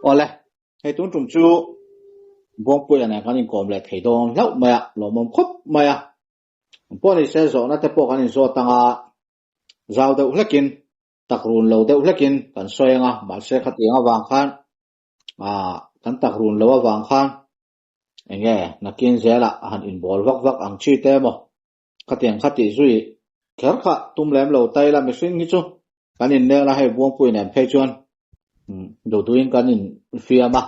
Awle, hei tun tum chu Buangpuia nen kan inkawm leh thei dawn hlauh mai a, lawmawm khawp mai a. Pawh ni se zawhna te pawh kan inzawt anga zau deuh hlekin takrun lo deuh hlekin kan sawi anga mahse khatiang avang khan ah kan takrun lo avang khan enge nakin zelah a han inbawl vak vak ang chi te emaw khatiang kha tih zui kher kha tum lem lo ta ila mihring hi chu kan innel a hei Buangpui nen phei chuan duh duhin kan infiam a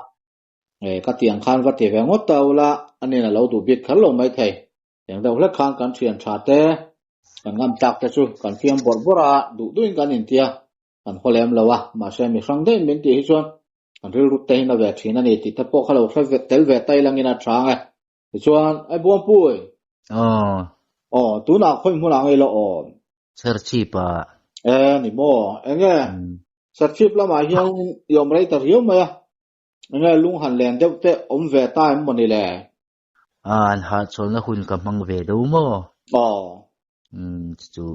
e ka tiang khan va ti ve ngawt ta ula anin a lo duh bik kher lo mai thei Eng deuh hlek khan kan thian tha te, kan ngam tlak te chu kan fiam bawrh bawrh a, duh duhin kan intia, kan haw lem lo a, mahse mi hrang daih min tih hi chuan kan rilru te hin a ve thin a ni tih te pawh kha lo hre ve tel ve ta ilangin a tha ang e. Tichuan, Ai Buangpui! Aw. Aw, tunah khawi hmunah ngei lo awm? Serchhip ah. E, ni maw? Enge, Serchhip lamah hian i awm rei ta riau mai a, enge lung han len deuh te awm ve ta em maw ni le? A an hahchawlhna hun ka hmang ve deuh maw? Aw. Umm chu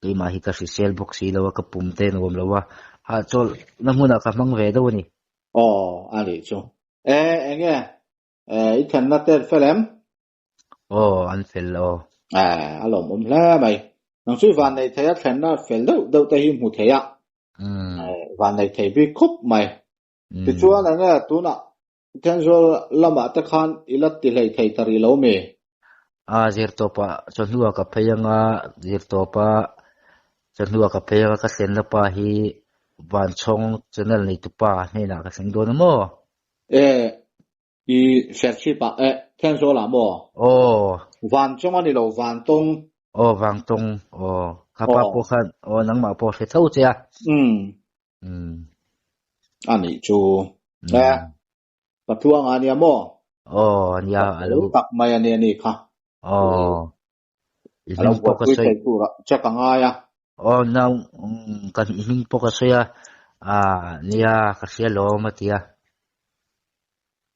keimah hi ka hrisel bawk si lo a, ka pum te nuam lo a, hahchawlhna hmunah ka hmang ve deuh a ni. Aw, a nih chu. E, eng nge? E, i thenna te an fel em? Aw, an fel aw. E, a lawmawm hle mai. Nang chu i vannei thei a, thlenna fel deuh deuh te hi hmu thei a. Umm. E, vannei thei bik khawp mai. Tichuan eng nge tunah Thenzawl lamah te khan i la ti hlei thei ta rih lo mi? A, zirtawpah chawhnuah ka phei anga, zirtawpa chawhnuah ka phei anga ka thlenna pa hi Vanchhawng channel neitupa hnenah ka thleng dawn a maw? E, i Serchhipah, e, Thenzawlah maw? Aw. Vanchawng a ni lo, Vantawng. Aw, Vangtawng, aw. Kha pa pawh khan, aw, nangmah pawh hre tho che a. Umm. Umm. A nih chu. E, Patluanga ania maw? Aw, ania. A lo tak mai ania ni kha. Aw. I hming pawh ka sawi. Tura check a ngai a. Aw, nau, kan i hming pawh ka sawi a. A, nia, ka hria lawm a tia.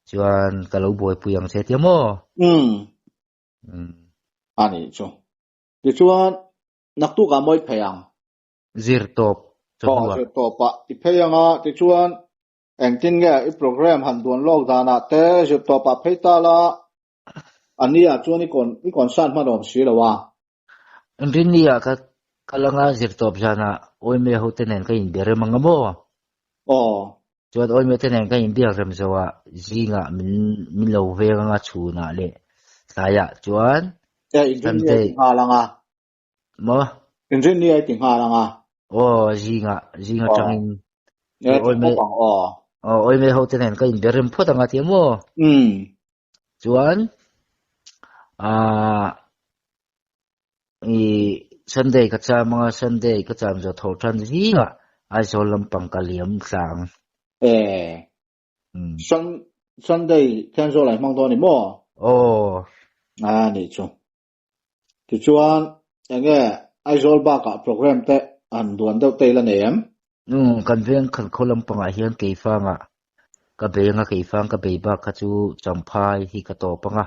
Chuan ka lo buaipui ang che tia maw? Umm. Umm. A nih chu. Tichuan, naktukah mawi phei ang. Zirtawp chawhnu ah. Zirtawpah i phei anga tichuan engtin nge i program han duan lawk danah te zirtawpah phei ta la a nia chuan i kawn i concern hman awm si lo a. Rinni ah ka kal anga zirtawp zanah Awime ho te nen ka inbe rem anga maw? Aw. Chuan Awime te nen ka inbiak rem zo ah zingah min min lo veng anga chhunah leh tlaiah chuan E inrinni a ti nghal anga. Maw? Inrinni ai ti nghal anga. Aw, zinga, zinga tangin. E, oi me. Aw. Aw, oi me ho te nen ka inbe rem phawt anga tia maw? Um. Chuan a i Sunday ka cham anga Sunday ka cham zo tho than zinga Aizawl lampang ka liam tlang. E. Sun Sunday Thenzawl ai hmang dawn ni maw? Aw. A ni chu. Tichuan, enge Aizawl bakah programme te han duan deuh te ila nei em? Umm, kan veng khan khaw lampangah hian Keifangah ka bei anga, Keifang ka bei bak kha chu Champhai hi ka tawp anga,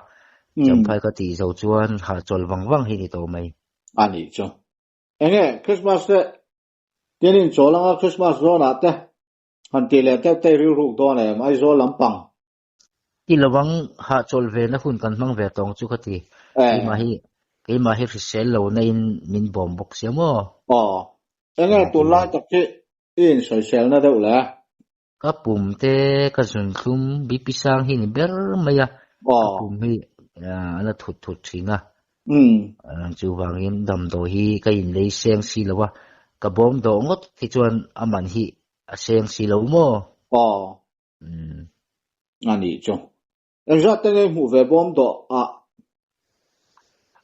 Champhai ka tih zo chuan hahchawl vang vang hi ni tawh mai. A nih chu. Enge Christmas te tin inchawl anga Christmas zawnah te han tih leh deuh te i rilruk dawn em Aizawl lampang? Ti lovang hahchawl ve na hun kan hmang ve tawng chu ka ti. Keimah hi keimah hi hrisel lo na in min bawm bawk sia maw? Aw. Enge tunlai tak hi i insawisel na deuh le? Ka pum te ka zun thlum BP sang hi ni ber mai a. Ka pum hi a la thut thut thin a. Chuvangin damdawi hi ka inlei seng si lo a. Ka bawm dawh ngawt hi chuan a man hi a seng si lo maw? Aw. Umm. A nih chu. Engzat te nge hmuh ve bawm dawh a?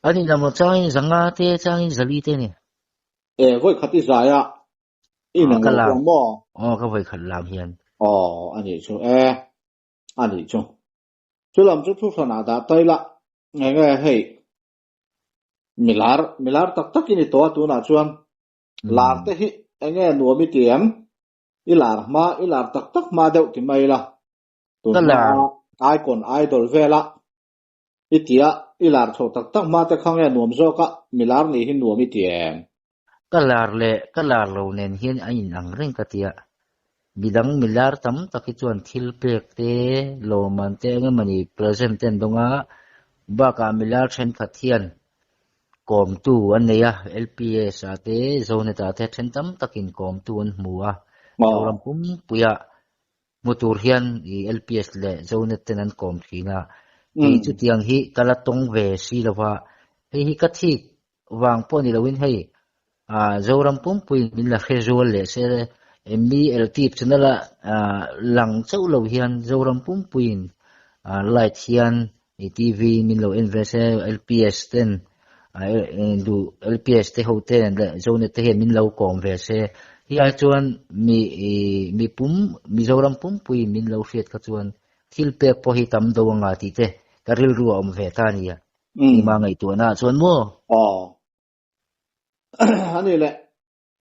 A nih lam changin zanga te changin zali te ni. E vawi khat i zai a i nang lo hian maw? Aw ka vawi khat lam hian. Aw a nih chu e a nih chu. Chu lam chu thu hran ah dah tai la enge hei milar milar tak tak i ni tawh a tunah chuan lar te hi enge nuam i ti em? I lar hma, i lar tak tak hma deuh ti mai la. Tun Ka lar. hma Icon Idol vela. I ti a, i lar chho tak tak hma te kha nge nuam zawk a, mi lar nih hi nuam i ti em? Ka lar leh ka lar lo nen hian a inang reng ka ti a, midang mi lar tam tak hi chuan thil pek te, lawmman te eng emawni present te an dawng a, bakah mi lar thenkhat hian kawmtu an nei a, LPS ah te Zonet ah te then tam takin kawmtu an hmu a, Zoram pumpuiah Hmu tur hian i LPS leh Zonet ten an kawm thin a, kei chutiang hi ka la tawng ve si lo va, hei hi ka thik vang pawh ni loin hei Zoram pumpuiin min la hre zual leh se mi LTIP channel a lang chauh lo hian Zoram pumpuiin light hian i TV min lo en ve se LPS ten duh LPS te ho te leh Zonet te hian min lo kawm ve se hi ai chuan mi mi pum Mizoram pumpui min lo hriat kha chuan thil pek pawh hi tam do anga tih te ka rilru a awm ve ta ania keimah ngaihtuahna ah chuan maw aw ani le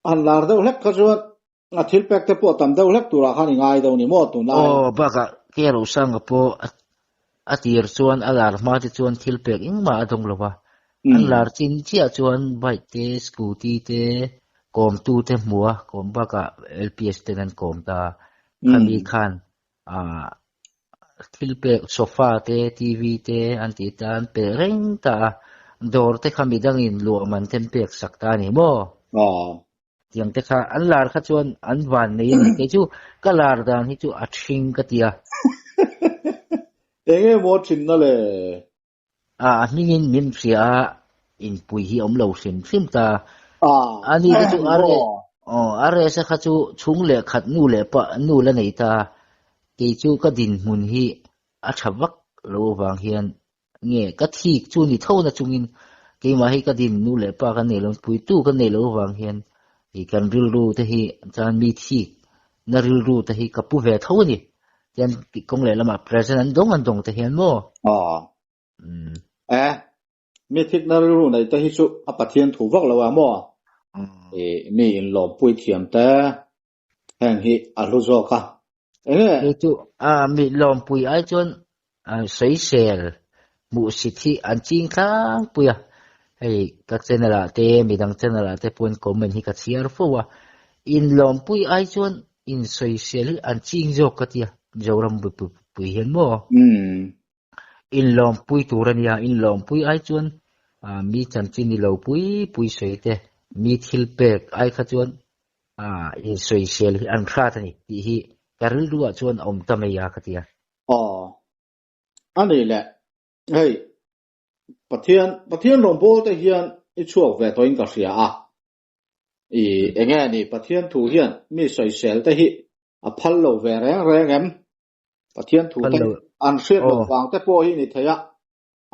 Han lar deuh hlek kha chuan a thil pek te pawh tam deuh hlek turah khan i ngai deuh ni maw tunlai? Aw, bakah Ke Rosanga pawh a tir chuan a lar hma te chuan thil pek engmah a dawng lo va. An lar chin chiah chuan bike te, scooty te, kawmtu te hmu a, kawm bakah LPS ten an kawm ta. Khami khan thil pek sofa te, TV te an tih ta an pe reng ta a, dawr te kha midangin luah man te an pek sak ta a ni maw? Tiang te kha an lar kha chuan an van nei a ni. Kei chu ka lar dan hi chu a ṭhing ka ti a. Enge maw ṭhinna le? A hmingin min hria a, inpui hi awm lo hrim hrim ta. Ani te chu RS a kha chu chhung leh khat nu leh pa nu la nei ta. Kei chu ka dinhmun hi a tha vak lo avang hian nge ka thik chu ni tho na chungin keimah hi ka din nu leh pa ka nei lo, puitu ka nei lo avang hian kan rilru te hi chuan mi thik na rilru te hi ka pu ve tho a ni. Tian kawng leh lamah present an dawng an dawng te hian maw? Aw. E, mi thik na rilru nei te hi chu a Pathian thu vak lo a maw? E, mi in lawmpui thiam te heng hi a hlu zawk a. Enge? Kei chu a mi lawmpui ai chuan sawisel hmuhsit hi an ching tlangpui a. Hei ka channel ah te midang channel ah te pawhin comment hi ka chhiar fo a. In lawmpui ai chuan in sawisel hi an ching zawk ka tia Mizoram pui hian maw? In lawmpui tur a nia, in lawmpui ai chuan mi chanchin ni lo pui pui sawi te, mi thil pek ai kha chuan in sawisel hi an hrat a ni tih hi ka rilru ah chuan a awm ta mai a ka tia. Aw, a ni le, hei Pathian, Pathian rawngbâwl te hian i chhuak ve tawhin ka hria a, I enge ni Pathian thu hian mi sawisel te hi a phal lo ve reng reng em? Pathian thu te an hriat loh vang te pawh hi ni thei a,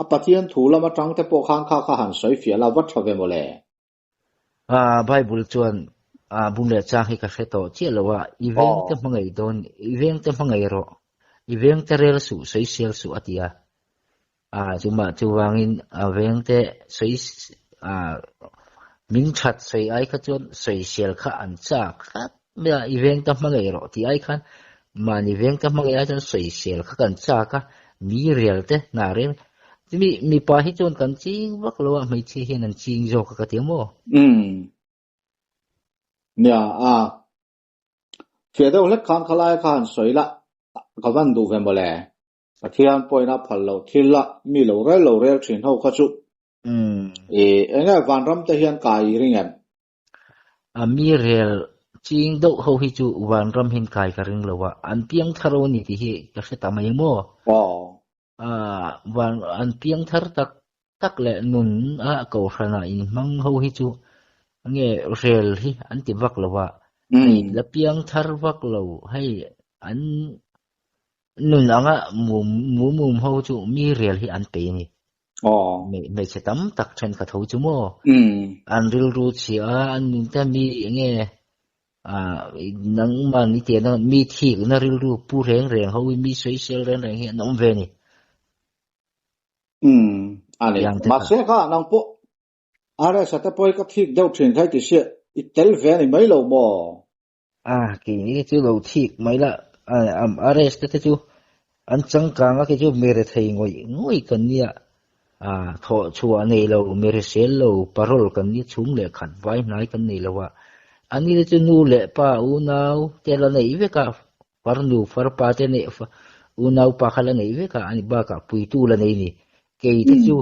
a Pathian thu lam atang te pawh khan kha kha han sawi fiah la va tha ve mawle. Bible chuan bung leh chang hi ka hre tawh chiah lo a, i veng te hmangaih dawn, i veng te hmangaih rawh, i veng te rel suh, sawisel suh a ti a. A chumah chuvangin a vengte sawi a min that sawi ai kha chuan sawisel kha an chak tlat mai a, i vengte hmangaih rawh tih ai khan mahni vengte hmangaih ai chuan sawisel kha kan chak a, mi rel te hna reng chumi mipa hi chuan kan ching vak lo a, hmeichhia hian an ching zawk a ka ti ang maw? Umm. Nia a. Fiah deuh hlek khan khalai kha han sawi la ka van duh ve mawle. Pathian pawhin a phal loh thil a mi lo rel lo rel thin ho kha chu i enge vanram te hian kai i ring em? A mi rel ching deuh ho hi chu vanram hian kai ka ring lo a, an piang thar a ni tih hi ka hre ta mai maw? Aw. A van an piang thar tak tak leh nun a kohhran ah in hmang ho hi chu nge rel hi an ti vak lo a, hei la piang thar vak lo hei an Nun anga mum mum ho chu mi rel hi an pe a ni. Hmeichhe tam tak thenkhat ho chu maw? An rilru chhia a, an nun te mi enge nangmah ni tiang a mi thikna rilru pu reng reng ho hi mi sawisel reng reng hi an awm ve a ni. A ni. Mahse kha nang pawh RS a te pawh hi ka thik deuh thin kha i ti sia, i tel ve a ni mai lo maw? A keini chu lo thik mai la a arrest te chu an changkang a kei chu mi rethei ngawih ngawih kan nia. Thawh chhuah nei lo, mi hrisel lo, parole kan ni chhung leh khat vai hnai kan nei lo a. Ani te chu nu leh pa unau te la neih vek a, farnu farpa te neih unau pa kha la neih vek a, ani bakah puitu la nei ni. Kei te chu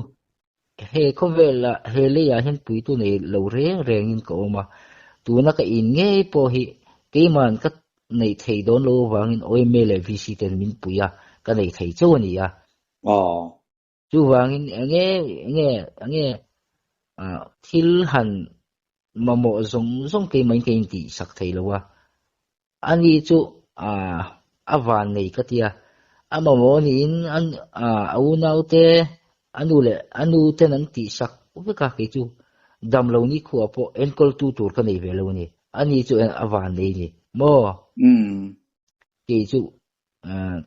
he khawvel ah he lei ah hian puitu nei lo reng reng in ka awm a, tuna ka in ngei pawh hi keiman ka neih thei dawn lo avangin OMA leh VC ten min pui a, ka nei thei chauh a ni a. Aw. Chuvangin enge enge enge thil han mamawh zawng zawng keimah in ka intih sak thei lo a, ani chu a van nei ka tia, a mamawh niin a unau te a nu leh a nu ten an tih sak vek a kei chu damlo ni khuah pawh enkawl tu tur ka nei ve lo a ni, ani chu a van nei a ni maw? Kei chu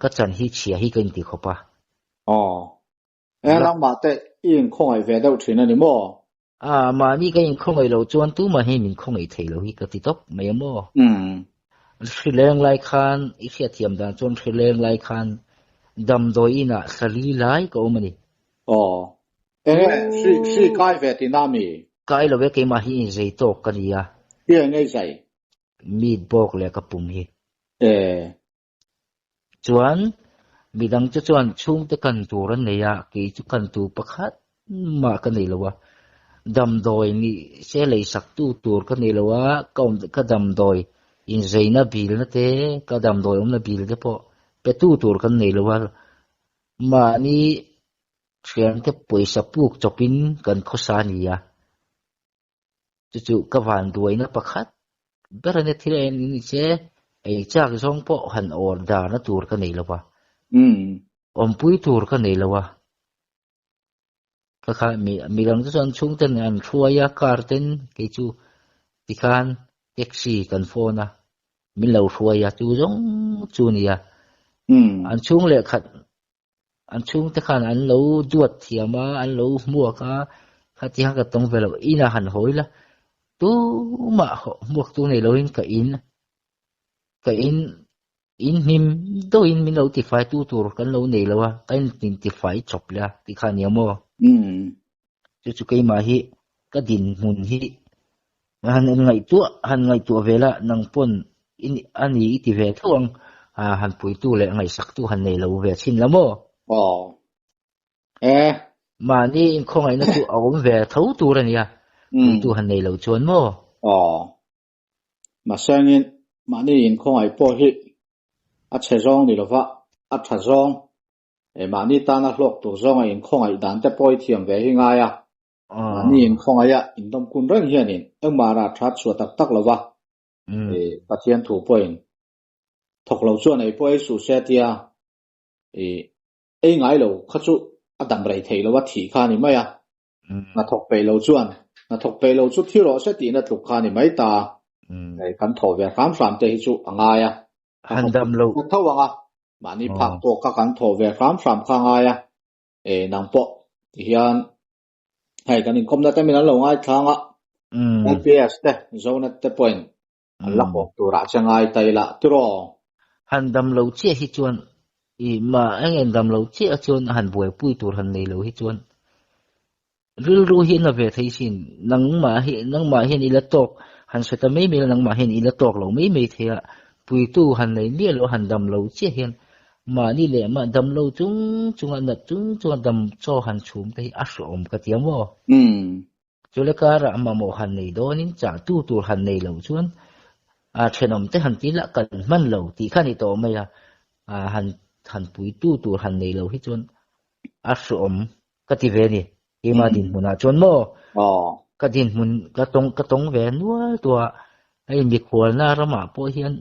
ka chan hi chhia hi ka inti khawp a. Aw. E nangmah te i inkhawngaih ve deuh thin a ni maw? A, mahni ka inkhawngaih loh chuan tumah hi min khawngaih thei lo hi ka ti tawp mai a maw? Umm. Hrileng lai khan, i hriatthiam dan chuan hrileng lai khan damdawi inah thla li lai ka awm a ni. Aw. Enge hri, hri kai ve tihna mi? Kai lo e, keimah hi inzei tawk ka ni a. I enge i zai? Meat bawk leh ka pum hi. E. Chuan midang chu chuan chhungte kan tur an nei a, kei chu kan tur pakhat mah ka nei lo a. Damdawi ni se lei sak tu tur ka nei lo a, ka awm ka damdawi inzeina bilna te, ka damdawi awmna bil te pawh pe tu tur kan nei lo a. Mahni thiante pawisa puk chawpin kan khawsa a ni a. Chu chu ka van duaina pakhat ber a nia thil en ni che ei chak zawng pawh han awr darna tur ka nei lo va. Awmpui tur ka nei lo a. Ka kha mi midang chu chuan chhungten an hruai a car ten kei chu tikhan taxi kan phone a min lo hruai a chu zawng chu a nia. An chhung leh khat An chhungte khan an lo duat thiam a, an lo hmuak a, khati khan ka tawng ve lo, inah han hawi la, tumah hmuak tu nei loin ka in, ka in, in hnim deuhin min lo tifai tu tur kan lo nei lo a, ka in tifai chawp leh a tih kha a nia maw? Chu chu keimah hi ka dinhmun hi han ngaihtuah han ngaihtuah ve la nang pawn a ni i ti ve tho ang han puitu leh ngaihsaktu han nei lo ve thin la maw? Aw. E. Mahni inkhawngaihna chu a awm ve tho tur a nia, puitu han nei lo chuan maw? Aw. Mahsengin mahni inkhawngaih pawh hi a chhe zawng ni lova, a tha zawng E mahni tana hlawk tur zawnga inkhawngaih dan te pawh i thiam ve hi ngai a. Mahni inkhawngaih a indawm kun reng hianin engmah rah that chhuah tak tak lo va. E Pathian thu pawhin thawk lo chuan ei pawh ei suh se tia e ei ngai lo kha chu a dam rei thei lo a thih kha a ni mai a. Hna thawk peih lo chuan hna thawk peih lo chu thi rawh se tihna tluk kha a ni mai ta. E kan thawh ve hram hram te hi chu a ngai a. Han dam lo. Tho ang a, mahni phak pawh kha kan thawh ve hram hram kha ngai a, e nang pawh ti hian hei kan inkawmna te min an lo ngaithlang a, LPS te Zonet te pawhin an la kawm turah che ngai ta ila tiraw? Han dam lo chiah hi chuan i ma eng dam lo chiah chuan han buaipui tur han nei lo hi chuan Rilru hi na ve thei sin, nangmah hi nangmah hian i la tawk, han hre ta mai mai la nangmah hian i la tawk lo mai mai thei a, puitu han nei miah lo han dam lo chiah hian mahni leh mah dam lo chung chunga nat chung chunga dam chaw han chhum te hi a hreawm ka ti a maw? Chule karah mamawh han nei dawnin chahtu tur han nei lo chuan a thenawm te han ti lah kan hman lo tih kha a ni tawh mai a, han han puitu tur han nei lo hi chuan a hreawm ka ti ve a ni. Keimah dinhmunah chuan maw ka dinhmun ka tawng ka tawng ve nual tua hei mikhualna ramah pawh hian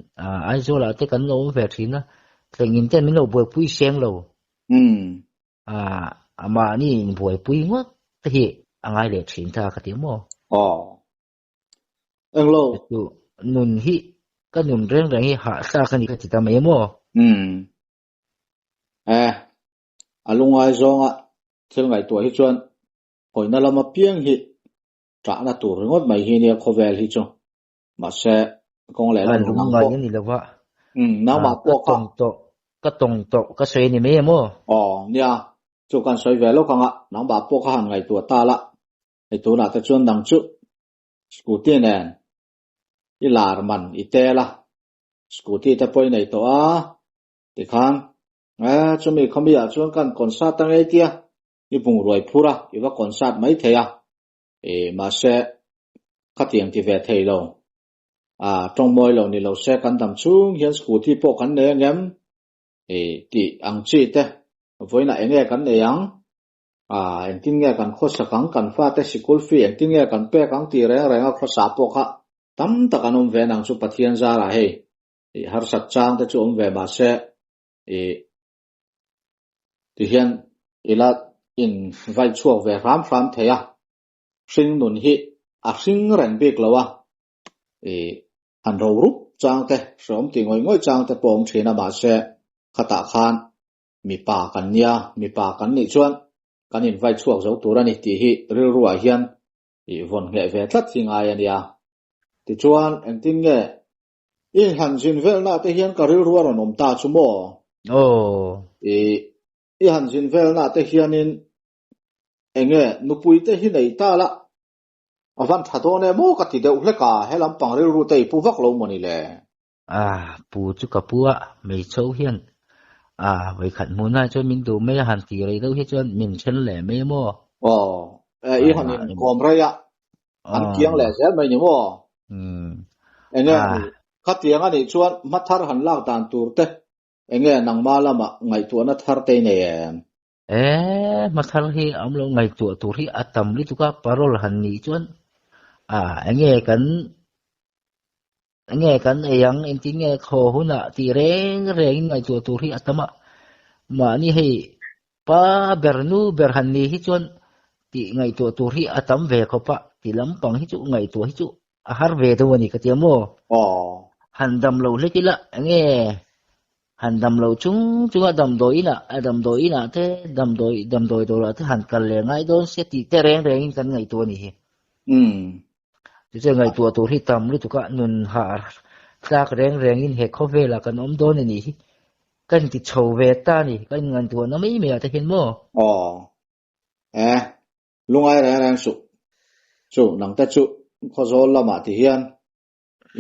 Aizawlah te kan lo awm ve thin a, tlengin ten min lo buaipui seng lo. Mahni inbuaipui ngawt te hi a ngai leh thin ta ka ti maw? Aw. Englo. Chu nun hi ka nun reng reng hi hahthlak a ni ka ti ta mai maw? E. A lungai zawnga thil ngaihtuah hi chuan hawina lama piang hi ṭahna tur ringawt mai hi nia khawvel hi chu. Mahse, kawng leh lam nang pawh. A ni lova. Nangmah pawh ka. Ka tawng tawh, ka tawng tawh ka sawi a ni mai em aw? Aw, nia. Chu kan sawi ve lawk anga nangmah pawh kha han ngaihtuah ta la, hei tunah te chuan nang chu scooty nen i lar man i tel a, scooty te pawh i nei tawh a, tikhan e chumi khawmi ah chuan kan concert a ngei tia i bungruai phur a, i va concert mai thei a, e mahse khatiang ti ve thei lo a tawng mawi lo ni lo se kan dam chhung hian scooty pawh kan nei angem e tih ang chi te vawiinah eng nge kan nei ang a engtin nge kan khawsak ang kan fate sikul fee engtin nge kan pek ang tih reng reng a khawsa pawh kha tam tak an awm ve nang chu Pathian zarah hei i harsat chang te chu awm ve mahse i tihian ila in vai chhuak ve hram hram thei a hring nun hi a hring reng bik lo a i han ro rup chang te hreawm ti ngawih ngawih chang te pawh awm thin a mahse khatah khan mipa kan nia mipa kan nih chuan kan in vai chhuak zo tur a ni tih hi rilru ah hian i vawn ngheh ve tlat hi ngai a nia. Tichuan engtin nge i han zin velna te hian ka rilru a rawn awm ta chu maw? Aw. I i han zin velna te hianin enge nupui te hi nei ta la A van tha dawn em aw ka ti deuh hlek a, he lampang rilru te i pu vak lo maw ni le? A, pu chu ka pu a, hmeichho hian a vawikhat hmuhnah chuan min duh mai a, han ti rei deuh hi chuan min then leh mai maw? Aw, e i han inkawm rei a, an kiang leh zel mai ni maw? Umm. Enge ni, khatiang a nih chuan hma thar han lak dan tur te enge nangma lamah ngaihtuahna thar te i nei em? E, hmathar hi a awm lo, ngaihtuah tur hi a tam lutuk a, parole han nih chuan a enge kan enge kan ei ang engtin nge khaw hunah tih reng rengin ngaihtuah tur hi a tam a, mahni hei pa ber nu ber han nih hi chuan tih ngaihtuah tur hi a tam ve khawp a, ti lampang hi chu ngaihtuah hi chu a har ve deuh a ni ka ti a maw? Aw. Han dam lo hlek ila enge han dam lo chung chunga damdawi inah a damdawi inah te damdawi damdawi dawrah te han kal leh ngai dawn sia tih te reng rengin kan ngaihtuah a ni hi. Umm. Tichuan ngaihtuah tur hi tam lutuk a nun har tlak reng rengin he khawvelah kan awm dawn a nih hi. Ka inti chho ve ta a ni, ka inngaihtuahna mai mai ah te hian maw? Aw. E. Lungai reng reng suh. Chu nangte chu Khawzawl lamah ti hian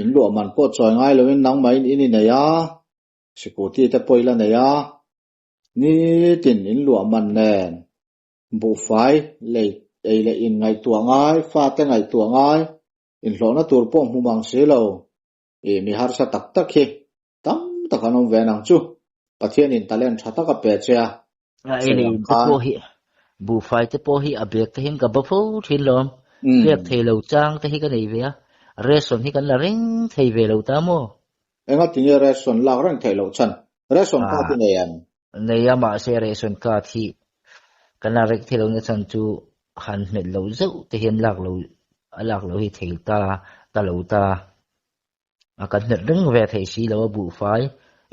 in luah man pawh chawi ngai loin nangmahin in inei a, sikuti te pawh i la nei a, nitin in luah man nen buhfai lei ei leh in ngaihtuah ngai, fate ngaihtuah ngai, inhlawhna tur pawh hmu mang si lo i mi harsa tak tak hi tam tak an awm ve nang chu. Pathianin talent tha tak a pe che a, A ei leh in te pawh hi buhfai te pawh hi a bag te hian ka ba fo thin lo awm. Pek thei lo chang te hi ka nei ve a, ration hi kan la reng thei ve lo ta maw? Enga tinge ration lak reng theih loh chhan? Ration card i nei em? Nei a mahse ration card hi kan la reng thei lo na chhan chu han hmet lo zeuh te hian lak lo a lak lo hi thei ta ta lo ta. A kan hmet reng ve thei si lo a buhfai.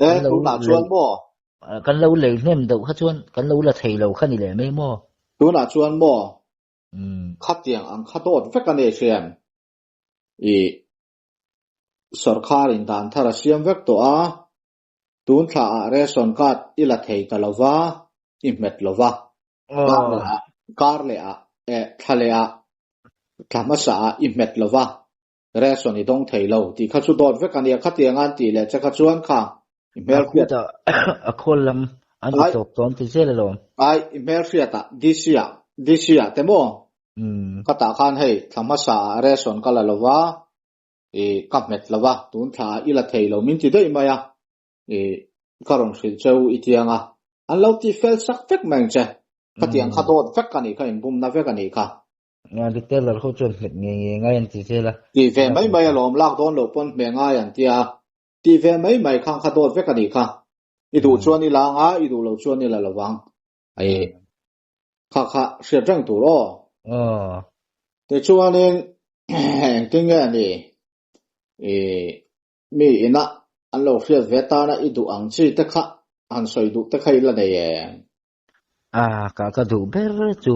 E tunah chuan maw? Kan lo lei hnem deuh kha chuan kan lo la thei lo kha ni leh mai maw? Tunah chuan maw? Khatiang ang kha dawt vek a nei hriam. I sorkar in dan thar a siam vek tawh a, tun thla ah ration card i la thei ta lo va, i hmet lo va. Kar leh ah, kar leh ah, eh thla leh ah, thla hmasa ah i hmet lo va, Ration i dawng thei lo tih kha chu dawt vek a nia, khatiang an tih leh che kha chuan kha i hmelhriat. A a khawl lam an ti tawp tawm ti zel alawm. Ai, i hmelhriat ah DC ah, DC ah te maw? Ka tah khan hei thla hmasa ah ration ka la lo va, i ka hmet lo va, tun thla ah i la thei lo min ti daih mai a, i ka rawn hrilh cheu i tiang a, an lo ti fel sak vek mai ang che, khatiang kha dawt vek a nih kha, inbumna vek a nih kha. Nga retailer ho chuan hmet nge nge ngai an ti zel a. Ti ve mai mai alawm, lak dawn loh pawn hmeh ngai an tia. Ti ve mai mai khang kha dawt vek a nih kha. I duh chuan i la anga, i duh loh chuan i la lovang. Ai kha kha hriat reng tur aw. Aw. Tichuanin engtin nge a ni i mi ina an lo hriat ve tana i duh ang chi te kha han sawi duh te kha i la nei em? A ka ka duh ber chu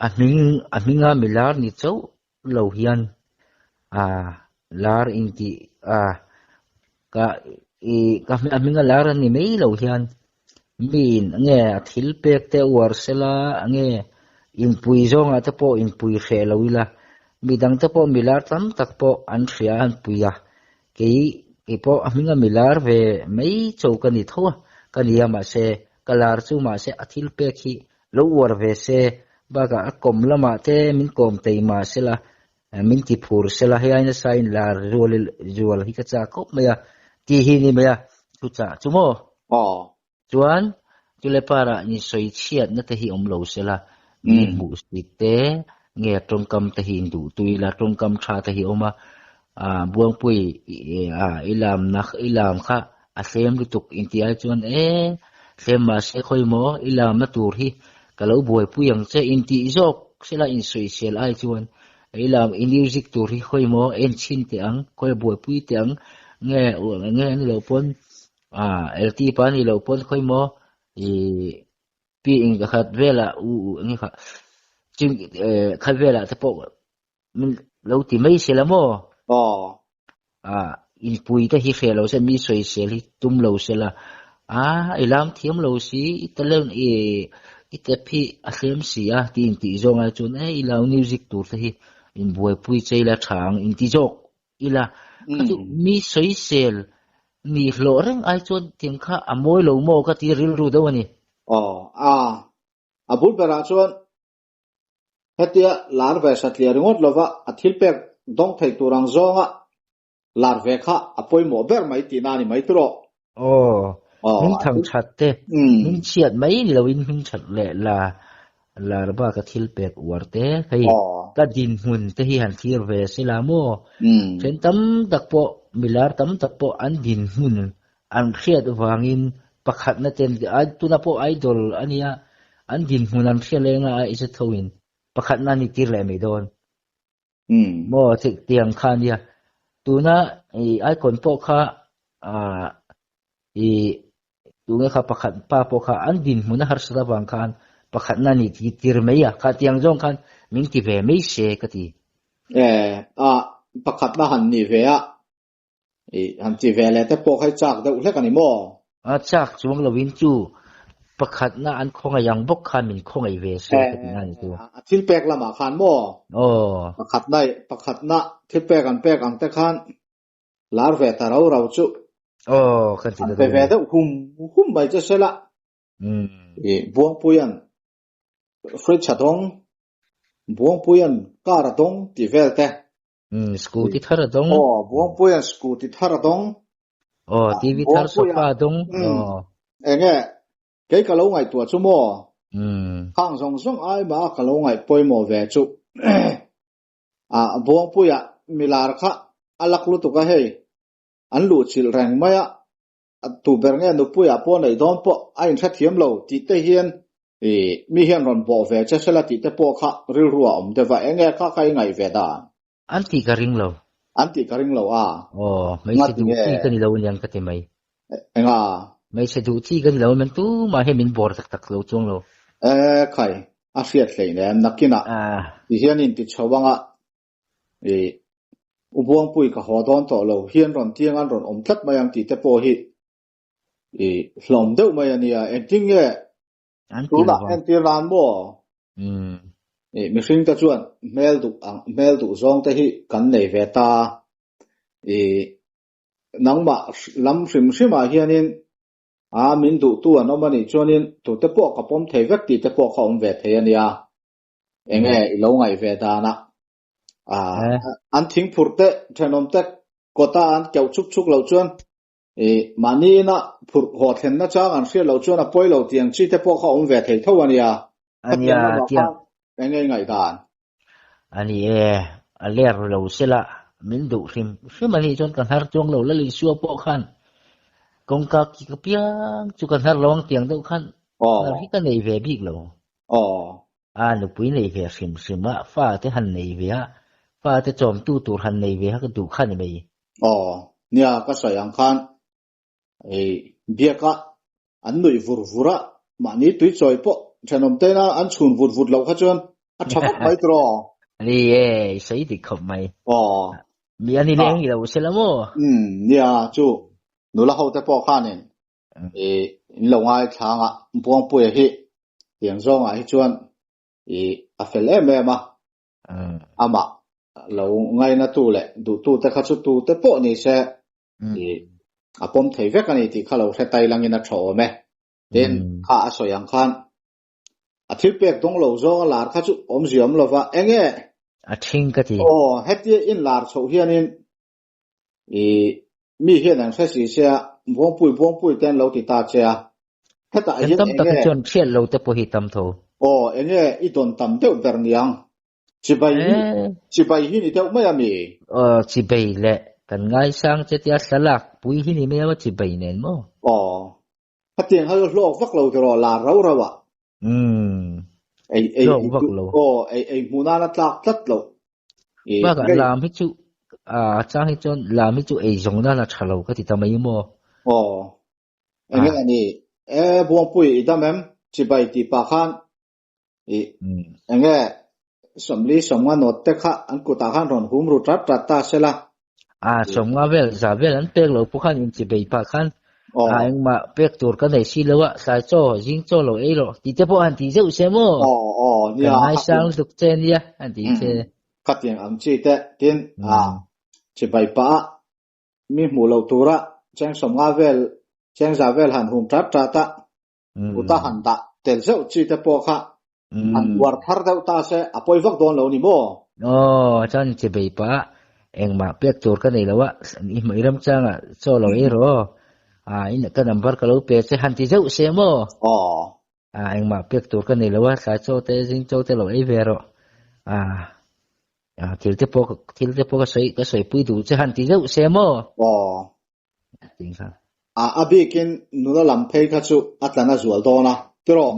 a hming a hminga mi lar ni chauh lo hian a lar intih a ka i ka a hminga lar a ni mai lo hian. Miin nge a thil pek te uar sela nge inpui zawngah te pawh inpui hreh lo ila, midang te pawh milar tam tak pawh an hria an pui a, kei kei pawh a hminga milar ve mai cho ka ni tho a, ka ni a mahse ka lar chu mahse a thil pek hi lo uar ve se bakah a kawm lamah te min kawm tei mahsela min ti phur sela hei ai nasa in lar zual zual hi ka chak khawp mai a tih hi ni mai a thuchah chu maw aw chuan chule parah ni sawi chhiatna te hi awm lo sela mi hmuh sit te nge tawngkam te hi in duh tui la tawngkam tha te hi awm a a buangpui a i lam na i lam kha a thlem lutuk inti ai chuan e thlem mahse khawi maw i lamna tur hi ka lo buaipui ang che intih zawk sela insawisel ai chuan i lam i music tur hi khawi maw en chhin teh ang khawi buaipui teh ang nge nge ani loh pawn a LT pa ani loh pawn khawi maw i pi eng khat velah u eng kha ching khat velah te pawh min lo ti mai sela maw aw a inpui te hi hre lo se mi sawisel hi tum lo sela a i lam thiam lo si i talent i i tep hi a hlem si a ti intih zawng ai chuan e i lo music tur te hi inbuaipui che ila tha ang inti zawk ila kha chu mi sawisel ni hlawh reng ai chuan tiang kha a mawi lo maw ka ti rilru deuh a ni. Aw a a bul berah chuan Hetia lar ve satliah ringawt lova a thil pek dawng thei tur ang zawnga lar ve kha a pawimawh ber mai tihna a ni mai tawh. Aw, hming thang that te, hming chhiat mai ni loin hming that leh la lar bak a thil pek uar te hei ka dinhmun te hi han thlir ve se la maw? Then tam tak pawh milar tam tak pawh an dinhmun an hriat vangin pakhatna ten tuna pawh idol a nia an dinhmun an hria lenga a isa thoin pakhatna ni tir leh mai dawn maw tiang kha nia tuna i icon pawh kha a i tunge kha pakhat pa pawh kha an dinhmun a harsat avang khan pakhatna ni ti tir mai a kha tiang zawng khan min ti ve mai se ka ti e a pakhatna han ni ve a I han ti ve leh te pawh kha i chak deuh hlek a ni maw? A chak chuang loin chu pakhatna an khawngaih ang bawk khan min khawngaih ve se ka ti ngai chu. A thil pek lamah khan maw? Aw. Pakhatna pakhatna thil pek an pek ang te khan lar ve ta rau rau chu. Aw ka ti ta pe ve deuh hum hum mai che sela. I Buangpuian fridge a dawng, Buangpuian car a dawng tih vel te. Um, scooty thar a dawng. Aw, Buangpuian scooty thar a dawng. Aw, TV thar sofa a dawng. Aw. Enge, kei ka lo ngaihtuah chu maw? Um. Khang zawng zawng ai mah ka lo ngaih pawimawh ve chu. A Buangpuia milar kha a lak lutuk a hei. An luhchilh reng mai a. Tu ber nge nupuia pawh neih dawn pawh a inhrethiam lo tih te hian i mi hian rawn bawh ve che sela tih te pawh kha rilru a awm deuh a, enge kha kha i ngaih ve dan? An tih ka ring lo. An tih ka ring lo a. Aw, hmeichhe duh chi ka ni lo aniang ka ti mai. Enga? Hmeichhe duh chi ka ni lo aniang tumah hian min bawr tak tak lo chuang lo. E khai, a hriat hleinem nakinah ti hian in ti chho anga I U Buangpui ka haw dawn tawh lo hian rawn tiang an rawn awm tlat mai ang tih te pawh hi i hlawm deuh mai a nia. Engtin nge tunah entir nan maw? I mihring te chuan hmel duh ang hmel duh zawng te hi kan nei ve ta. I nangmah lam hrim hrimah hianin a min duhtu an awm a nih chuanin tute pawh ka pawm thei vek tih te pawh kha awm ve thei a nia. Enge i lo ngaih ve dana a an thing phurh te thenawm te kawta an keuh chuk chuk lo chuan i mahni ina phurh haw thlenna chang an hriat lo chuan a pawi lo tiang chi te pawh kha awm ve thei tho ania ania tiang enge i ngaih dan ani e a ler lo sela min duh hrim hrim ani chuan ka hnar chuang lo lal Isua pawh khan kawngka ki ka piang chu ka hnar lo ang tiang deuh khan hnar hi ka nei ve bik lo Aw. A nupui nei ve hrim hrim a, fa te han nei ve a, fa te chawmtu tur han nei ve a ka duh kha ni mai. Aw, nia ka sawi ang khan ei biaka an nuih vur vur a, mahni tui chawi pawh thenawm tena an chhun vut vut loh kha chuan a tha khawp mai tiraw? Ni e, i sawi dik khawp mai. Aw. Mi an ineng i lo se la maw? Umm, nia chu nula ho te pawh khanin i In lo ngaithla anga Buangpuia hi tiang zawngah hi chuan i a fel em em a, amah lo ngainatu leh duhtute kha chu tute pawh ni se i a pawm thei vek a ni tih kha lo hre tai langin a tha awm e. Tin, kha a sawi ang khan a thil pek dawng lo zawnga lar kha chu awmzia awm lova, enge? A thing ka ti. Aw, hetia in lar chhoh hianin I mi hian an hre si sia, Buangpui Buangpui te an lo ti ta che a. Hetah Kan hian tam tak hi enge. chuan hriat lo te pawh hi tam tho. Aw, enge i dawn tam deuh ber niang. Chibai hi, Eh. chibai hi ni deuh mai a mi? Aw, chibai leh kan ngaisang che tia thlalak pui hi ni mai a, chibai nen maw? Aw, hetiang hal hlawk vak lo tiraw lar rau rau ah. Umm. Ei ei Hlawk vak lo. Aw, ei ei hmuh nana tlak tlat lo. I Bakah lam hi chu a chang hi chuan lam hi chu ei zawng nana tha lo ka ti ta mai maw. Aw. Enge ani e Buangpui i dam em? Chibai tih pah khan i enge sawmli sawmnga nawt te kha an kutah khan rawn hum ru tat tat ta sela. A sawmnga vel za vel an pek lo pawh khan in chibei pah khan a engmah pek tur ka nei si lo a, tlai chaw, zing chaw lo ei rawh tih te pawh han tih zeuh se maw? Aw aw nia. Kan ngaisang lutuk che nia han tih che. Khatiang ang chi te tin a chibei pah a mi hmuh loh tura cheng sawmnga vel cheng za vel han hum tat tat a. Kuta han dah tel zeuh chi te pawh kha han uar thar deuh ta se a pawi vak dawn lo ni maw? Aw, chuan che bei pah engmah pek tur ka nei lo a, i hmai ramchangah chaw lo ei rawh aw, a in ka number ka lo pe che han ti zeuh se maw? Aw. A engmah pek tur ka nei lo a, thlai chaw te zing chaw te lo ei ve rawh, a thil te pawh thil te pawh ka sawi ka sawi pui duh che han ti zeuh se maw? Aw. Ting kha. A a bikin nula lam phei kha chu a tlan a zual dawn a, tiraw?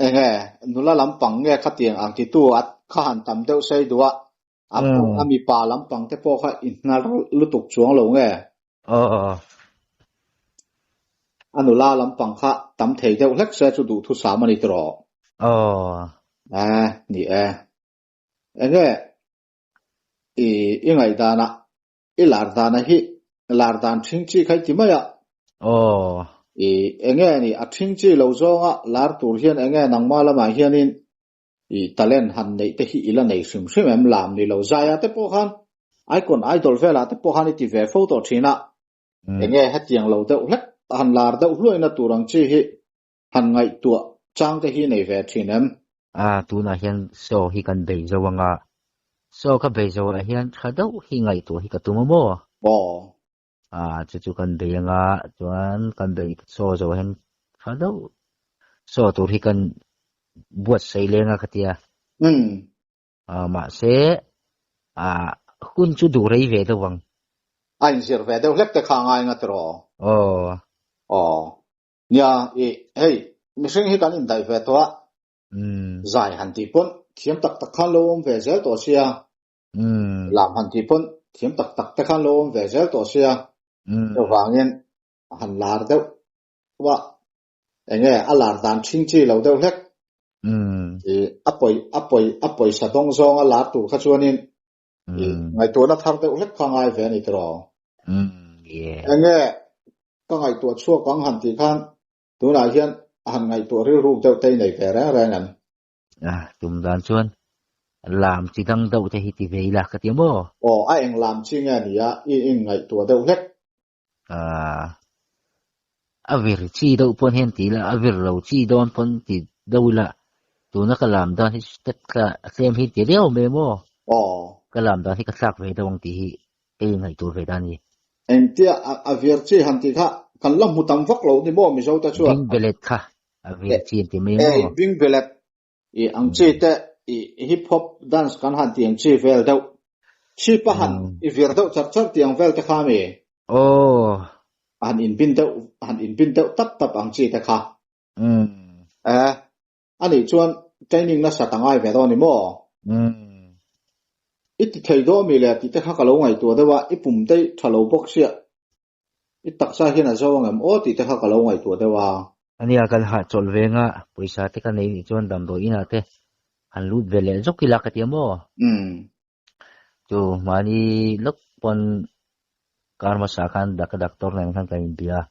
Enge nula lam pang nge khatiang ang titu a kha han tam deuh sei duh a, a a mipa lam pang te pawh kha i hnar lutuk chuang lo nge? Aw. A nula lam pang kha tam thei deuh hlek se chu duhthusam a ni tiraw? Aw. E, ni e. Enge i i ngaihdanah I lar dana hi lar dan thing chi kha i ti mai a. Aw. I enge ni a thing chi lo zawnga lar tur hian enge nangma lamah hianin i talent han neih te hi i la nei hrim hrim em lam ni lo zaia te pawh khan icon idol velah te pawh khan i ti ve fo tawh thin a. Enge hetiang lo deuh hlek han lar deuh hluaina tur ang chi hi han ngaihtuah chang te hi nei ve thin em? A, tunah hian saw hi kan bei zo anga, saw ka bei zo ah hian tha deuh hi ngaihtuah hi ka tum a maw? Aw. A, chu chu kan bei anga, chuan kan bei saw zo ah hian tha deuh saw tur hi kan buatsaih leng a ka tia. Umm. A, mahse, a, hun chu duh rei ve deuh ang. A inzir ve deuh hlek te kha a ngai nga tiraw? Aw. Aw. Nia, i, hei, mihring hi kan indaih ve tawh a, zai han tih pawn thiam tak tak khan lo awm ve zel tawh sia, lam han tih pawn thiam tak tak te khan lo awm ve zel tawh sia, chuvangin han lar deuh a, enge a lar dan ṭhing chi lo deuh hlek, i, a pawi, a pawi, a pawisa dawng zawnga lar tur kha chuanin i ngaihtuahna thar deuh hlek kha ngai ve a ni tiraw? Enge ka ngaihtuah chhuak ang han tih khan tunah hian han ngaihtuah rilruk deuh te i nei ve reng reng em? A, tum dan chuan lam chi dang deuh te hi ti ve ila ka ti maw? Aw, a eng lam chi nge ni a i inngaihtuah deuh hlek? A, a vir chi deuh pawn hian ti ila, a vir lo chi dawn pawn ti deuh ila, tuna ka lam dan hi step kha a tlem hi ti riau mai maw? Aw. Ka lam dan hi ka thlak ve deuh ang tih hi ka inngaihtuah ve dan a ni. Engtia a vir chi han tih kha kan la hmu tam vak lo ni maw Mizo te chuan? Bing belet kha a vir chi an ti mai maw? Ei, bing belet i ang chi te i hip hop dance kan han tih ang chi vel deuh. Chhip a han i vir deuh char char tih ang vel te kha mi? Aw. A han inbin deuh, a han inbin deuh tap tap ang chi te kha. E, anih chuan training nasa ta ngai ve dawn ni maw? I ti thei dawn mi le tih te kha ka lo ngaihtuah deuh a, i pum daih tha lo bawk sia. I taksa hian a zo ang em aw tih te kha ka lo ngaihtuah deuh a. Ania kan hahchawlh ve nga, pawisa te ka nei nih chuan damdawi inah te han lut ve leh zawk ila ka ti a maw? Chu mahni lawk pawn kar hmasa khan ka doctor nen khan kan inbia a.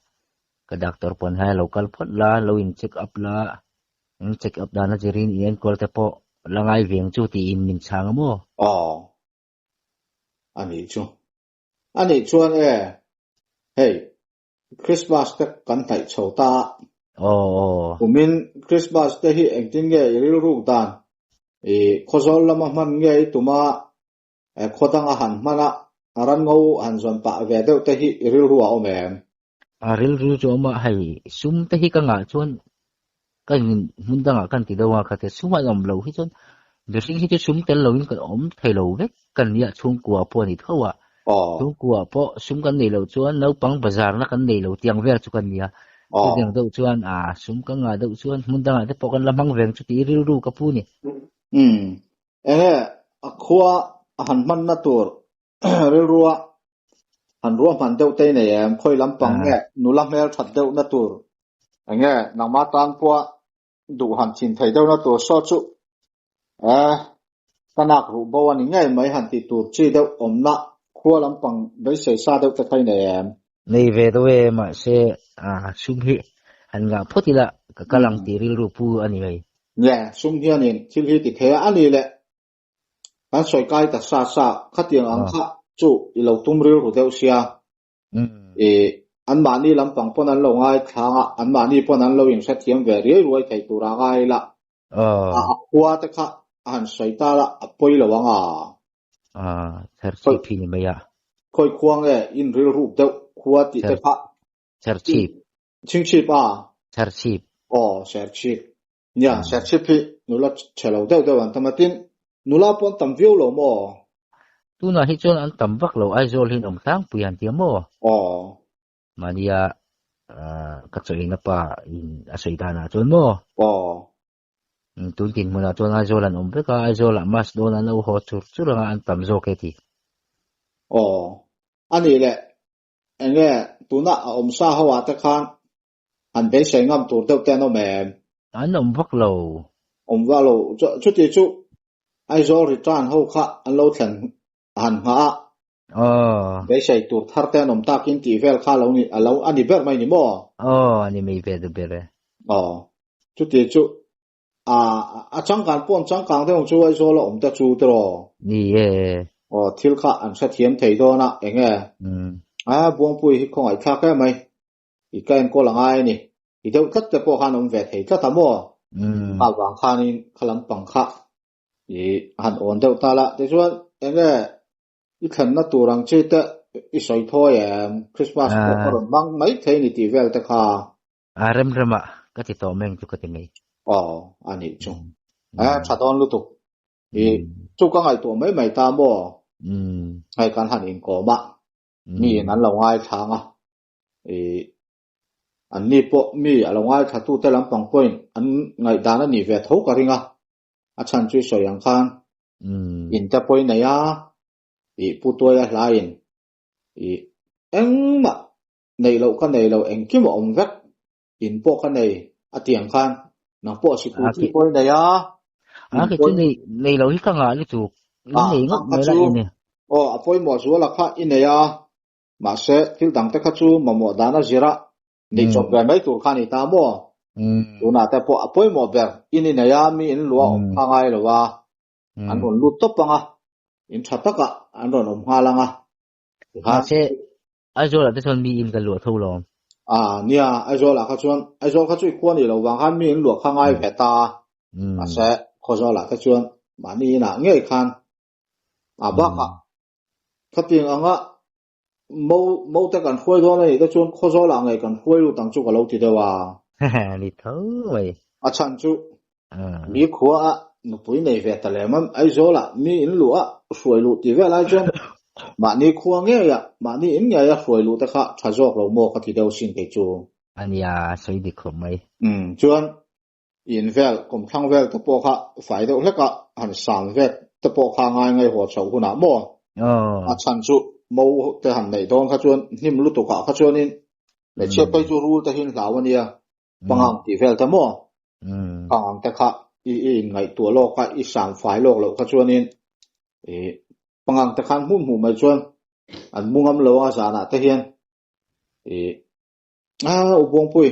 Ka doctor pawn hai lo kal phawt la, lo in check up la, in check up dan a zirin in enkawl te pawh la ngai veng chu tiin min chhang a maw? Aw. A nih chu. A nih chuan e, hei Christmas te kan hnaih chho ta a. Aw aw. Kumin Christmas te hi engtin nge i rilruk dan? I khawzawl lama hman nge i tum a, khaw danga han hman a, ran ngo han zawn pah ve deuh te hi i rilru a awm em? A rilru chu a awm a, hei sum te hi ka ngah chuan ka in hmun dangah kan ti deuh a, khatia sum an awm loh hi chuan mihring hi chu sum tel loin kan awm thei lo vek kan nia chhungkua pawh a ni tho a, chhungkua pawh sum kan nei loh chuan naupang bazar na kan nei lo tiang vel chu kan nia, chutiang deuh chuan a sum ka ngah deuh chuan hmun dangah te pawh kan la hmang veng chu tih rilru ka pu ni. Umm enge a khua a han hmanna tur rilrua han ruahman deuh te nei em? Khawi lampang nge nula hmel that deuhna tur enge nangmah tan pawha duh han chin thei deuhna tur saw chu e ka nak ruh bo a ni ngei mai han tih tur chi deuh awmna khua lampang beisei sa deuh te kha i nei em? Nei ve deuh e, mahse sum hi han ngah phawt ila ka kal ang tih rilru pu a ni mai. Nge, sum hianin thil hi ti thei a, a ni le. Kan sawi kai ta sa sa, khatiang ang kha chu i lo tum rilru deuh sia. I anmahni lampang pawn an lo ngai thlang a, anmahni pawn an lo inhrethiam ve riai ruai thei tur a ngai ila. A khua te kha a han sawi ta la, a pawi lo ang a. Serchhip hi ni mai a. Khawi khua nge in rilruk deuh khua tih te kha. Serchhip. Chhingchhip a? Serchhip. Aw, Serchhip. Nia, Serchhip hi nula chhe lo deuh deuh an tam a, tin, nula pawh an tam viau lo maw? Tunah hi chuan an tam vak lo, Aizawl hi an awm tlangpui an ti a maw? Aw. Mahnia ka chawina pa in a sawi danah chuan maw? Aw. Tun tin hmunah chuan Aizawl an awm vek a, Aizawl ah mass dawn an lo haw chur chur anga an tam zawk e ti. Aw. A nih leh, enge tuna a awm sa ho ah te khan An beisei ngam tur deuh te an awm em? An awm vak lo. Awm vak lo. Chuti chu Aizawl return ho kha an lo thlen han nghah a. Aw. Beisei tur thar te an awm takin tih vel kha lo ni, a lo a ni ber mai ni maw? Aw, a ni mai ve ta ber e. Aw. Chuti chu a a changkan pawh an changkang deuh ang chu Aizawl a awm te chu tiraw? Ni e. Aw, thil kha an hrethiam thei dawn a, eng nge? A, Buangpuii hi khawngaihthlak em mai. I ka enkawl a ngai a ni. I deuh tlat te pawh khan awm ve thei tlat a maw? Kha vang khanin kha lampang kha i han awn deuh ta la. Tichuan enge i thlenna tur ang chi te i sawi thawi em? Christmas pawh ka rawn hmang mai thei ni tih vel te kha. A rem rem a, ka ti tawh meng chu ka ti mai. Aw, a nih chu. A tha dawn lutuk. I chu ka ngaihtuah mai mai ta maw? Hei kan han inkawm a, mi in an lo ngaithlang a. I an ni pawh mi a lo ngaithla tute lampang pawhin an ngaihdan a nih ve tho ka ring a, a chhan chu i sawi ang khan in te pawhin nei a, i pu tuaia hlaiin i engmah neih loh ka nei lo engkim a awm vek, in pawh ka nei a ti ang khan nang pawh sikul chi pawhin nei a. A ke chu nei nei lo hi ka ngah lutuk, in nei ngawt mai la i ni. Aw a pawimawh zuala kha i nei a. Mahse, thil dangte kha chu mamawh dan a zir a, neih chawp ve mai tur kha a ni ta maw? Tunah te pawh a pawimawh ber, in i nei a, mi in luah awm kha ngai lo a, an rawn lut tawp ang a, in tha takah an rawn awm nghal ang a. Mahse, Aizawlah te chuan mi in ka luah tho lo. A, nia, Aizawlah kha chuan, Aizawl kha chu i khua nih lo vang khan mi in luah kha ngai ve ta a, mahse, Khawzawlah te chuan mahni inah ngei khan a bakah Khatiang anga mo mo te kan hruai dawn a nih te chuan Khawzawl ah ngei kan hruai lut ang chu ka lo ti deuh a. Ni tho mai. A chhan chu mi khua ah nupui nei ve ta lem a, Aizawl ah mi in luh a hruai luh tih vel ai chuan mahni khua ngei ah mahni in ngei a hruai luh te kha tha zawk lo maw ka ti deuh sin kei chu. A nia, sawi dik khawp mai. Umm chuan In vel, kawmthlang vel te pawh kha fai deuh hlek a, han sang vet te pawh kha ngai ngai haw chhoh hunah maw? A chhan chu mo te han neih dawn kha chuan hnim lutuk ah kha chuanin hmeichhia phei chu rul te hi an hlau a nia, pangang tih vel te maw? Pangang te kha i i inngaihtuah lawk a, i sang fai lawk loh kha chuanin i pangang te khan hmun hmuh mai chuan an mu ngam lo a zanah te hian i. A u Buangpui,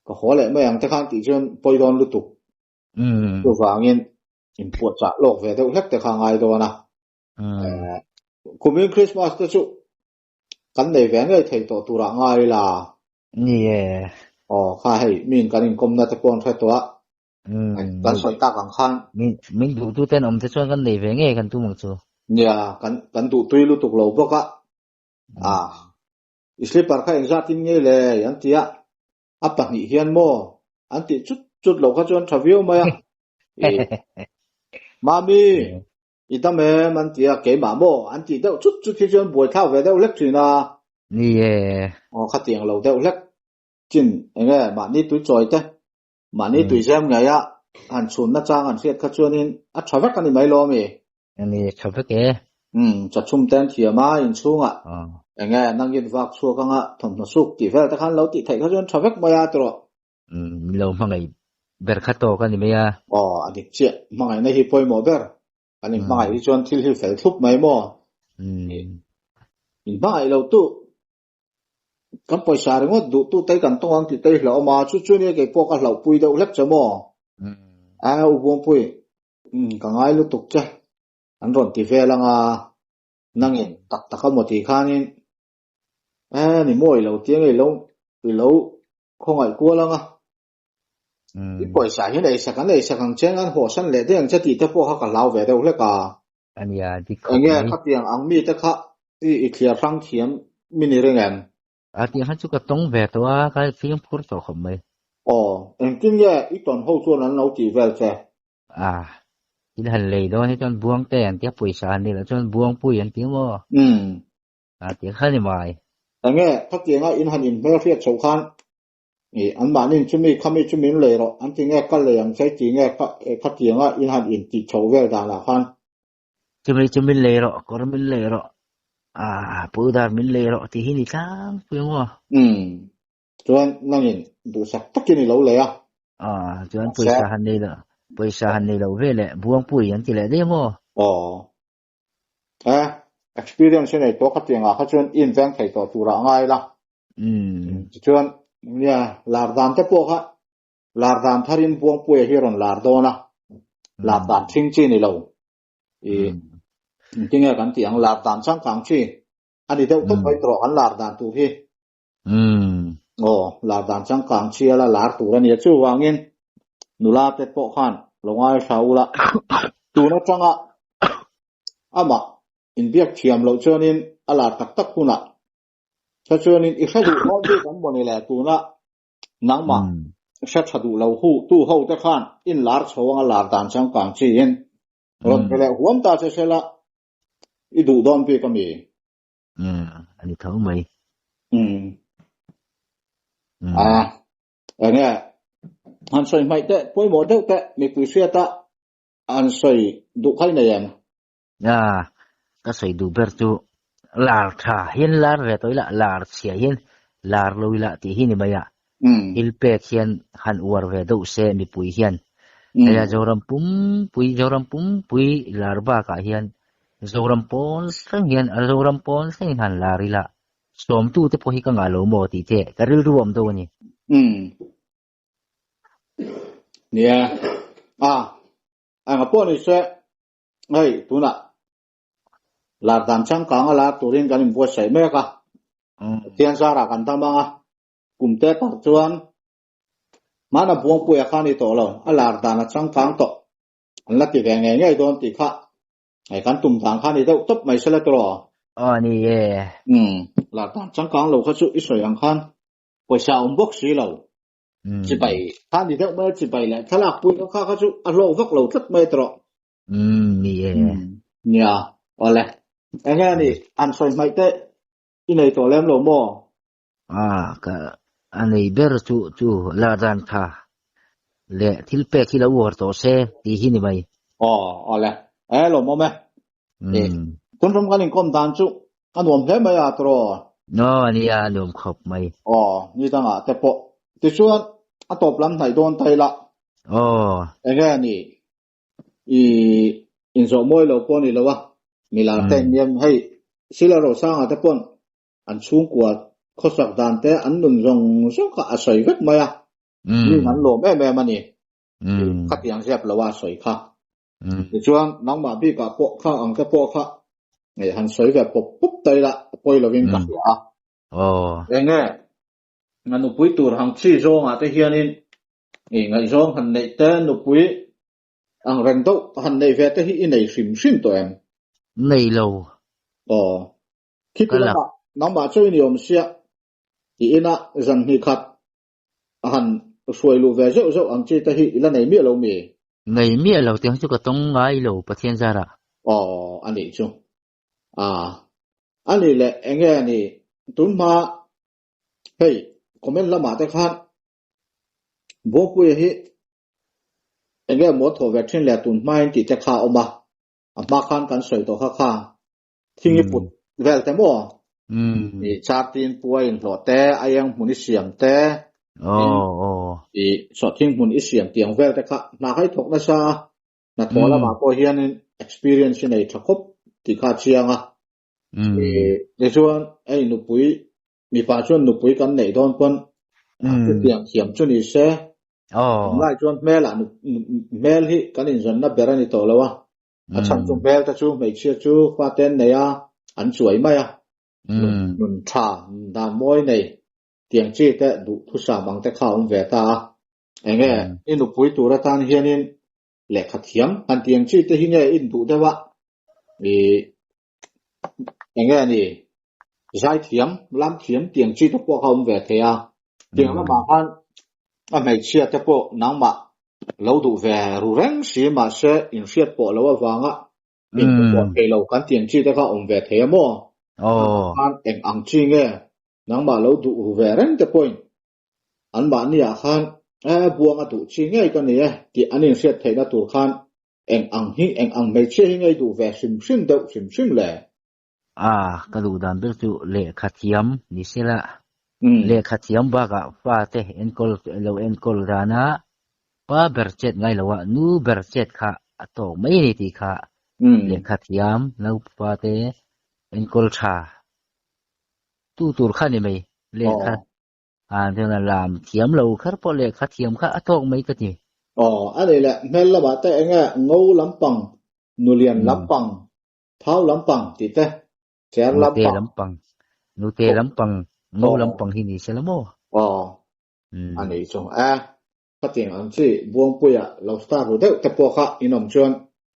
ka haw leh mai ang te khan tih chuan pawi dawn lutuk. Chuvangin inpuahchah lawk ve deuh hlek te kha a ngai dawn a. Kumin Christmas te chu kan nei ve ngei thei tawh turah ngai ila. Ni e. Aw kha hei miin kan inkawmna te pawh an hre tawh a. Kan sawi tak ang khan. Min duhtu ten awm te chuan kan nei ve ngei kan tum ang chu. Nia, kan kan duhtui lutuk lo bawk a. A i slipper kha engzatin nge le an ti a. A pahnih hian maw an tih chut chut lo kha chuan tha viau mai a. Mami i dam em an ti a, keimah maw an tih deuh chut chut hi chuan buaithlak ve deuh hlek thin a. Ni e. Aw khatiang lo deuh hlek chin eng nge mahni tui chawi te mahni tui zem ngei a han chhun na chang an hriat kha chuanin a tha vek a ni mai lawm i. Ani tha vek e. Umm chachhum te an thiam a inchhungah eng nge nangin vak chhuak anga thawmhnaw suk tih vel te khan lo tih theih kha chuan tha vek mai a tiraw. Umm lo hmangaih ber kha tawk a ni mai a. Aw a dik chiah hmangaihna hi pawimawh ber kan in hmangaih hi chuan thil hi fel thlup mai maw. In hmangaih lo tu kan pawisa ringawt duh tu te kan tawng ang tih te hi hlauhawm a chu chu nia kei pawh ka hlauhpui deuh hlek che maw. A u Buangpui ka ngai lutuk che an rawn ti vel anga nangin tak tak a maw tih khanin e ni maw i lo tia nge i lo i lo khawngaih kual anga i pawisa hian ei sak an ei sak ang che an hawhsan leh daih ang che tih te pawh kha ka hlau ve deuh hlek a. Ania dik khawp mai. Enge khatiang ang mi te kha i i thliar hrang thiam mi ni ring em? A tiang kha chu ka tawng ve tawh a, ka fimkhur tawh khawp mai. Aw, engtin nge i tawn ho chuan an lo tih vel che? A, thil han lei dawn hi chuan buang te an tia, pawisa han neih loh chuan buangpui an ti maw? Umm. A tiang kha ni mai. Enge khatianga in han inhmelhriat chhoh khan i anmahniin chumi khami chu min lei rawh an ti nge ka lei ang che ti nge khatianga in han intih chhoh vel danah khan. Chumi chu min lei rawh, kawr min lei rawh, ah pudar min lei rawh tih hi ni tlangpui ang aw. Umm. Chuan nangin duhsak takin i lo lei a. Ah, chuan pawisa han nei lo, pawisa han nei lo ve leh Buangpui an ti leh daih maw? Aw. Eh, experience i nei tawh khatiang ah kha chuan i inveng thei tawh turah a ngai la. Umm. Tichuan, nia, lar dan te pawh kha lar dan tharin Buangpuia hi a rawn lar dawn a, lar dan ṭhing chi ni lo. I engtinge kan tih ang, lar dan changkang chi a ni deuh tawp mai tawh kan lar dan tur hi. Aw, lar dan changkang chi a la lar tur a nia. Chuvangin nula te pawh khan lo ngaithla ula, tun atanga amah inbiak thiam loh chuanin a lar tak tak hunah kha chuanin i hre duh dawn bik an maw ni le tuna nangmah hre tha duh lo hu tu ho te khan in lar chho anga lar dan changkang chiin rawn pe leh huam ta che sela i duh dawn bik ami? A ni tho mai. Umm. A enge han sawi hmaih teh pawimawh deuh teh mipui hriata an sawi duh kha i nei em? A ka sawi duh ber chu lar tha hian lar ve tawh ila lar chhia hian lar lo ila tih hi ni mai a. Thil pek hian han uar ve deuh se mipui hian. Hei a Zoram pumpui Zoram pumpui lar bakah hian Zoram pawn thleng hian a Zoram pawn thleng in han lar ila sawmtu te pawh hi ka ngah lo maw tih te ka rilru a awm deuh a ni. Umm. Nia. A eng a pawh ni se hei tunah lar dan changkang a lar turin kan inbuatsaih mek a. Pathian zarah kan dam ang a. Kum te tak chuan hmana Buangpuia kha a ni tawh lo, a lar dan a changkang tawh. An la ti ve ngei ngei dawn tih kha hei kan tum dan kha a ni deuh tawp mai sela tiraw? Aw a ni e. Umm, lar dan changkang lo kha chu i sawi ang khan pawisa a awm bawk si lo. Chibai kha a ni deuh mai a, chibai leh thlalak pui kha kha chu a hlawk vak lo tlat mai tiraw? Umm, ni e. Nia, awle. Enge a nih, an sawi hmaih teh i nei tawh lem lo maw? A ka a nei ber chu chu lar dan kha leh thil pek hi lo uar tawh se tih hi ni mai. Aw awle e lawmawm e. E tun ram kan inkawm dan chu a nuam hle mai a tiraw? Aw a nia a nuam khawp mai. Aw ni dangah te pawh tichuan a tawp lam hnaih dawn ta ila. Aw. Enge a nih i inzawh mawi lo pawh a ni lo a, milar te in niam hei Sila Rosanga te pawn an chhungkua. khawsak dan te an nun zawng zawng kha a sawi vek mai a, mi an lawm em em a ni. Khatiang zep lo a sawi kha. Tichuan nangmah bikah pawh kha ang te pawh kha han sawi ve pawp pawp ta ila a pawi lovin ka hria a. Enge a nupui tur hang chi zawngah te hianin ngaihzawng han neih te nupui ang reng deuh han neih ve te hi i nei hrim hrim tawh em? Nei lo. Aw. Khiti lamah nangmah chu i ni awm sia i ina zan hnih khat a han hruai luh ve zeuh zeuh ang chi te hi i la nei miah lo mi? Nei miah lo tiang chu ka tawng ngai lo Pathian zarah. Aw a nih chu. A a nih leh enge a nih tun hma hei comment lamah te khan Bawngpuia hi enge maw thawh ve thin leh tun hmain tih te kha a awm a, a hma khan kan sawi tawh kha kha thing i put vel te maw? I char tin pua in hlawh te, aieng hmun i siam te, i sawhthing hmun i siam tiang vel te kha hna kha i thawk nasa a, hnathawh lamah pawh hianin experience i nei tha khawp tih kha a chiang a. Tichuan hei nupui mipa chuan nupui kan neih dawn pawn chutiang thiam chu ni se tunlai chuan hmelah hmel hi kan inzawnna ber a ni tawh lo a, a chhan chu hmel te chu hmeichhia chu fate an nei a, an chuai mai a, nun tha dan mawi nei tiang chi te duhthusam ang te kha a awm ve ta a, enge i nupui tur atan hianin lehkha thiam han tiang chi te hi nge in duh deuh a, i enge a ni zai thiam lam thiam tiang chi te pawh kha awm ve thei a tiang lamah khan a hmeichhia te pawh nangmah lo duh ve ru reng si mahse in hriat pawh lo avanga in pawh thei lo kan tiang chi te kha awm ve thei a maw khan eng ang chi nge nangmah lo duh ru ve reng te pawhin anmahni ah khan e buang a duh chi ngei ka ni e tih an inhriat theihna tur khan Eng ang hi, eng ang hmeichhia hi ngei duh ve hrim hrim deuh hrim hrim le? A, ka duh dan ber chu lehkha thiam ni se la. Lehkha thiam bakah fate enkawl lo enkawl dana pa ber chet ngai lo a, nu ber chet kha a tawk mai a ni tih kha lehkha thiam naupate enkawl tha tu tur kha ni mai. Lehkha A chuan a lam thiam lo kher pawh lehkha thiam kha a tawk mai ka ti. Aw, a nih leh hmel lamah te eng nge ngo lampang, nulian lampang, thau lampang tih te, cher lampang. Nute lampang, nute lampang, ngo lampang hi ni se la maw? Aw, a nih chu. E, khatiang ang chi Buangpuia lo start ru deuh te pawh kha in awm chuan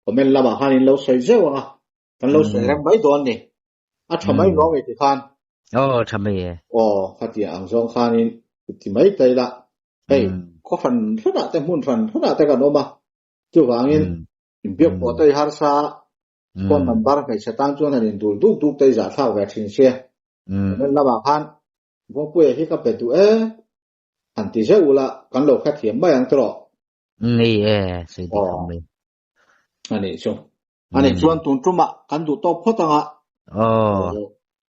comment lamah khan in lo sawi zeuh ang a, kan lo sawi reng mai dawn ni. A tha mai nuam e ti khan. Aw, tha mai e. Aw, khatia ang zawng khanin ti mai ta ila. Hei, khaw hran hranah te hmun hran hranah te kan awm a. Chuvangin, inbiak pawh te i harsa a, phone number hmeichhe tan chuan han indul duk duk te i zahthlak ve thin sia. Comment lamah khan Vawngpuia hi ka pe duh e, han ti zeuh ula, kan lo hrethiam mai ang tawh. Nei e, sawi dik khawp mai. A nih chu. A nih chuan tun tumah kan duh tawk phawt anga. Aw.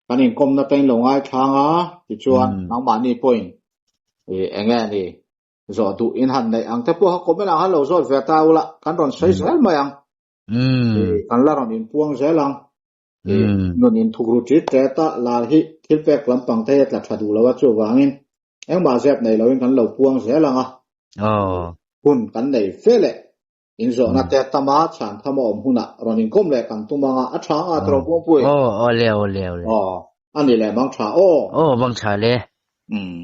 Kan inkawmna te in lo ngaithlang a, tichuan nangmahni pawhin i eng nge ni zawh duh in han neih ang te pawh kha comment ah khan lo zawt ve ta ula, kan rawn sawi zel mai ang. Kan la rawn inpuang zel ang. I nun inthukru ṭit ṭet a, lar hi thil pek lampang te hi a tla ṭha duh lo a, chuvangin engmah zep nei loin kan lo puang zel ang a. Hun kan nei fe leh Inzawhna te tam a, chhan tham a awm hunah rawn inkawm leh kan tum ang a, a tha ang a, tawrh Buangpui. Aw, aw le, aw le, aw le. Aw, a ni leh mang tha aw. Aw, mang tha le. Umm.